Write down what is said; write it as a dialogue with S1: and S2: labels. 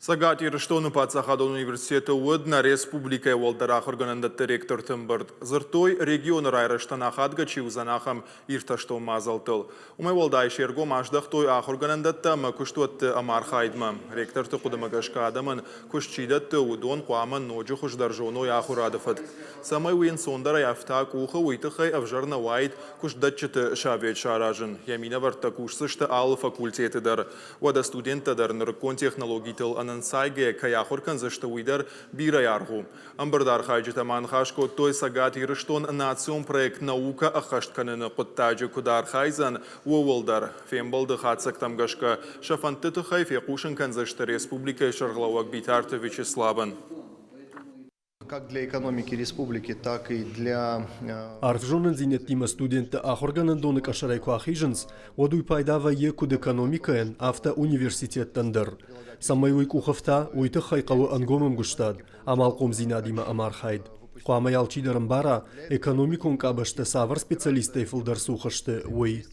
S1: Цӕгат Ирыстоны паддзахадон университеты уыд нӕ республикӕйы уӕлдӕр ахуыргӕнӕндӕтты ректорты ӕмбырд. Дзырдтой, регионы райрӕзтӕн ахадгӕ чи уыдзӕн, ахӕм иртӕстон мадзӕлттыл. Уымӕй уӕлдай се ргом аздӕхтой ахуыргӕнӕндӕттӕ ӕмӕ куыстуӕтты ӕмархайдмӕ. Ректорты хъуыдымӕ гӕсгӕ адӕмӕн куыст чи дӕтты, уыдон хъуамӕ ноджы хуыздӕр зоной ахуырады фӕтк. Цӕмӕй уый ӕнцондӕрӕй ӕфта къухы, уый тыххӕй ӕвзӕр нӕ уаид куыстдӕтджыты совет саразын. Йӕ минӕвӕрттӕ кусдзысты алы факультеты дӕр. Уӕдӕ студенттӕ дӕр нырыккон технологитыл ӕнӕнцайгӕ кӕй ахуыр кӕндзысты, уый дӕр бирӕ аргъ у. Ӕмбырды архайджытӕ ма ныхас кодтой Цӕгат Ирыстон национ проект «Наука» ӕххӕст кӕныны хъуыддаджы куыд архайдзӕн, ууыл дӕр. Фембӕлды хатдзӕгтӕм гӕсгӕ сӕ фӕндты тыххӕй фехъусын кӕндзысты республикӕйы сӕргълӕууӕг Битарты Вячеславӕн.
S2: Как для экономики республики, так и для
S3: Арф зонындзинӕдтимӕ студенттӕ ахуыргӕнӕндоны къӕсӕрӕй куы ахизынц, уӕд уый пайда вӕййы куыд экономикӕйӕн, афтӕ университеттӕн дӕр. Цӕмӕй уый къухы фта, уый тыххӕй хъӕуы ӕнгом ӕмгуыстад, амалхъомдзинадимӕ ӕмархайд. Хъуамӕ алчидӕр ӕмбара, экономикон къабӕзтӕ цавӕр специалисттӕй фылдӕр цух сты, уый.